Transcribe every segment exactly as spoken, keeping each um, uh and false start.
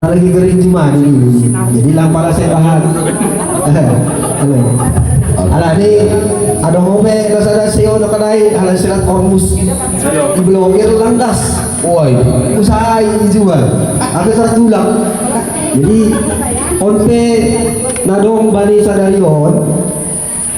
Lagi kering cuma ini. Jadi lampala saya tahan. Halo. Ala ni ada hobe rasa ada sio nak kedai ala silat ormus diblokir lantas. Woi, usaha ini juga. Ada tertulang. Jadi onpe nadong bani sadari on.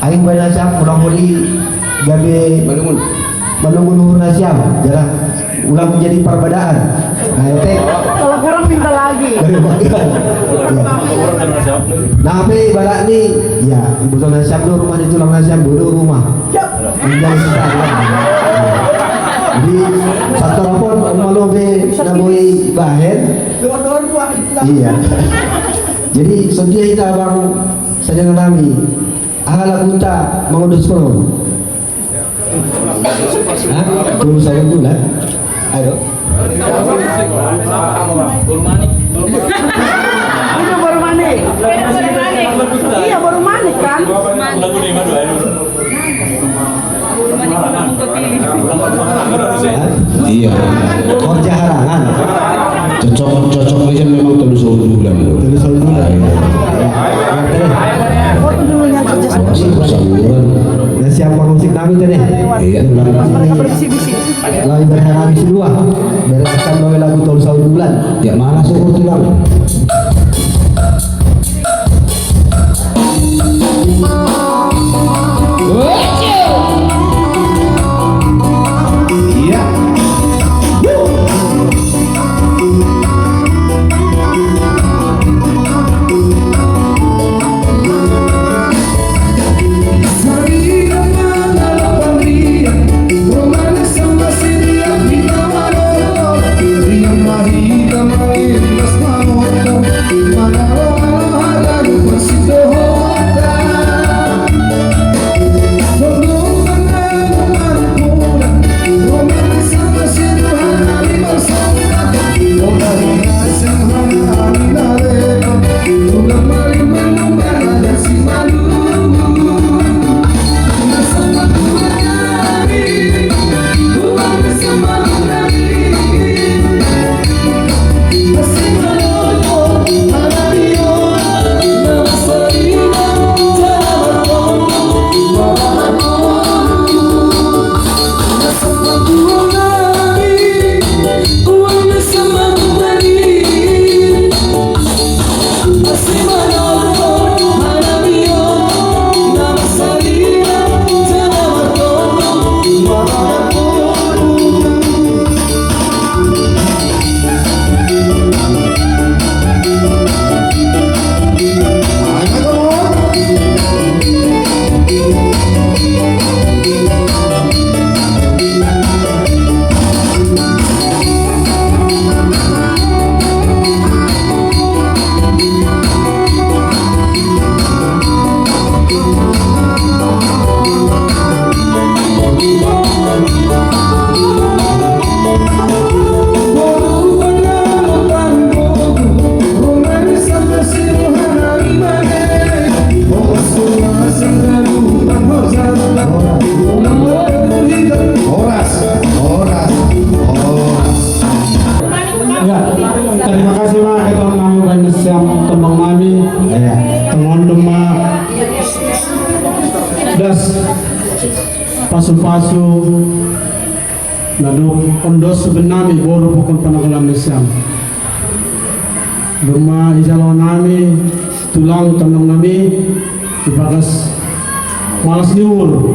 Aing bani nasiam ulang muli gabe Malungun. Malungun luhur nasiam, jarang ulang menjadi perbedaan. Nah, itu. Kalau kurang minta lagi. Dari bagian. Ya. Nah, apa ibarat ni? Ya, butuh nasiam dulu rumah di tulang nasiam dulu rumah. Tinggal sisa, ya. Jadi satu telepon malu be naboi bahen. Iya. Jadi sedia kita abang saja nami. Ala kunta mangudus kono. Hah? Tunggu saya dulu lah. Ayo. Itu baru manik. Iya, baru manik kan? Iya. Kerja harangan. Cocok, cocok aja memang terus udulan. Terus udulan. Iya. Saburan. Ya, siapa musik kami tadi? Iya, tulang. Lalu berharap semua. Beresan lagu tahun sabulan. Ya, mana syukur tulang. Horas, horas, horas. Ya, terima kasih, Mak. Kita mengambil banyak siap tembang nami. Ya. Tembang demak. Das. Pasu-pasu. Naduk ondos sebenami boru pokon panakulan siam. Duma ijalo nami, tulang tondong nami, ibagas malas niur.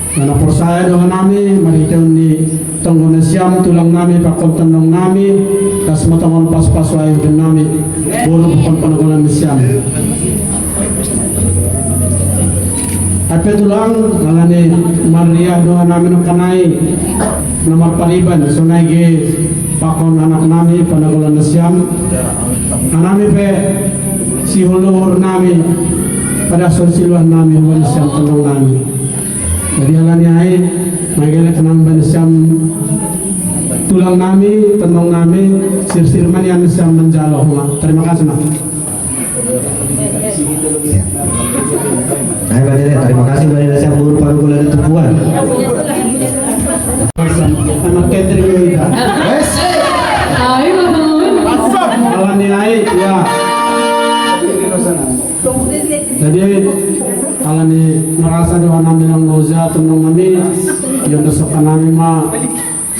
Nana porsaya doha nami, mariteun ni tonggo nasiam, tulang nami, pakon tondong nami, das matongon pas-pas wayu nami, boru pokon panakulan siam. Ape tulang, ngalani Maria doa nami nang kanai, nomor pariban, sonai ge pakon anak nami, panakulan siam, anami pe, si huluhur nami, pada son siluan nami, huan siam tondong nami. Jadi alani ai, maigele kenang ban siam tulang nami, tondong nami, sir-sir mani anu siam manjalo, ma. Terima kasih, ma. Ayo, Bang Dede, terima kasih, Bang Dede, siap guru paru gula di Tupuan. Anak catering kita. Ayo, Bang. Alani Jadi, alani merasa doa nami nang loja tondong nami, ya, besok nami ma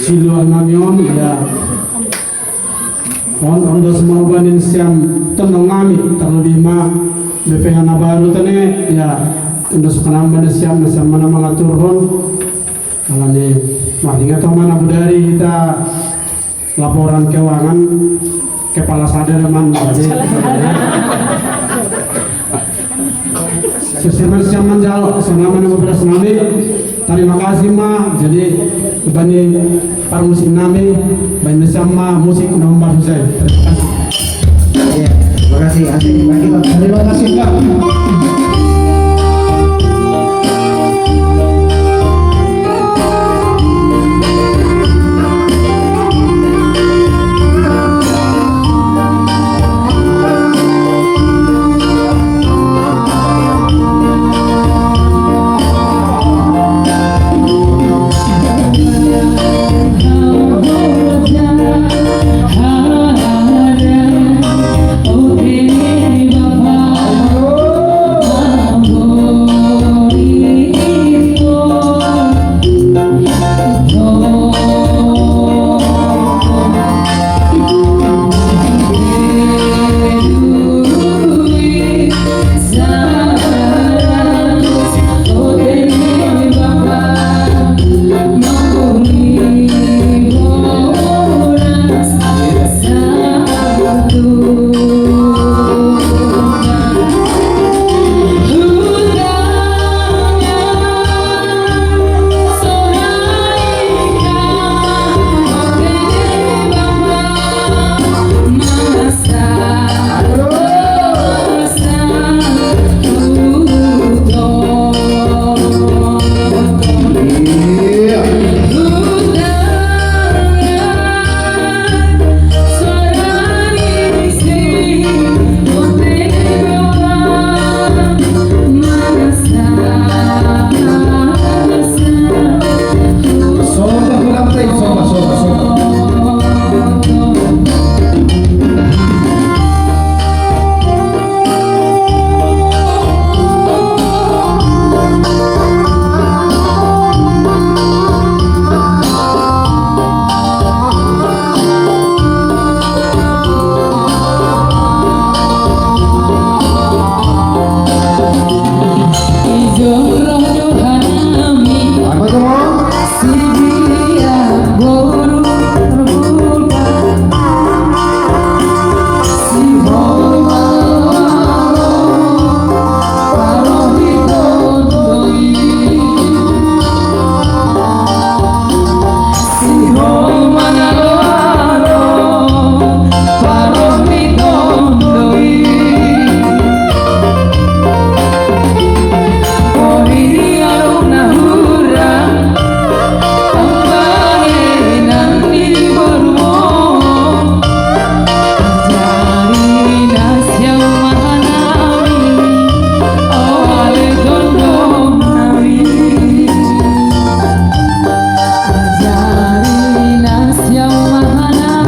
siluan nami on, ya. On, on dos mau banin siam tondong nami, terlebih ma B P H na baru tene, ya, on dos kenam banin siam, siam mana mengatur on. Alani maringat mana budari kita laporan keuangan kepala sadar man. Jadi, sesama siam manjalo, selama nama beras nami. Terima kasih ma. Jadi, bani parmusik nami, bani sama musik nomor saya. Terima kasih. Iya, terima kasih. Asik, bagi, terima kasih, Kak.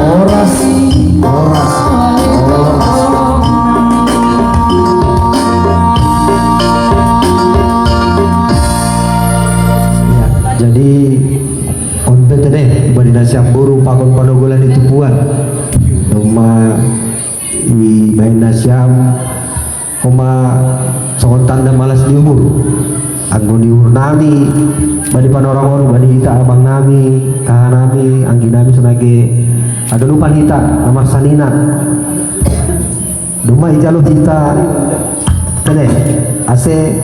Horas, horas, horas. Ya, jadi on pe tene, bani na siam boru pakon panogolan i Tumpuan. Cuma i baen na siam, homa songon tanda malas ni uhur. Anggo ni uhur nami, bani panorang on, bani hita abang nami, kaha nami, anggi nami songon i, haganupan hita na marsanina. Dung ma ijalo hita, tene, ase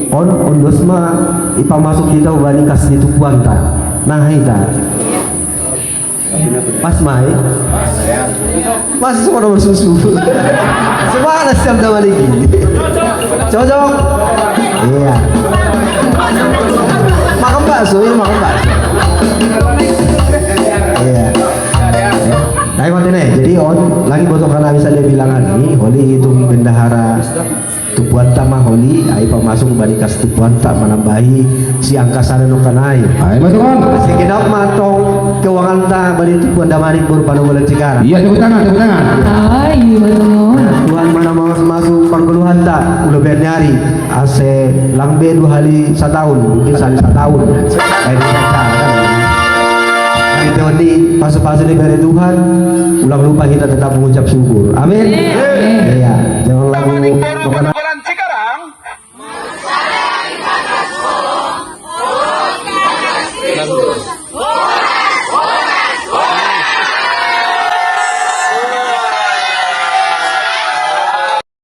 on, on dos ma ipamasuk hita hubani kas ni Tumpuanta. Nang hita. Pas ma i. Pas semua nomor susu. Semua ada siam damang i. Cocok. Iya. Makan bakso, ini makan bakso. Iya. Nah, konten, jadi on lagi bosok karena bisa dia bilangan ini, oli itu bendahara Tumpuanta ma holi, ai pamasuk bani kas Tumpuanta manambahi si angka sada nongkan ai. Ai, ma tuan. Segenap ma tong keuanganta bani Tumpuan Damanik boru panogolan Cikarang. Iya, tepuk tangan, tepuk tangan. Ai, ma tuan. Tuhan mana maos masuk pangkuluhanta, udah Bernyari ase lang be dua kali setahun, mungkin sekali setahun. Kayak gitu, kan. Hari ini, pas-pas ini dari Tuhan, ulang lupa kita tetap mengucap syukur. Amin. Iya, jangan lagu.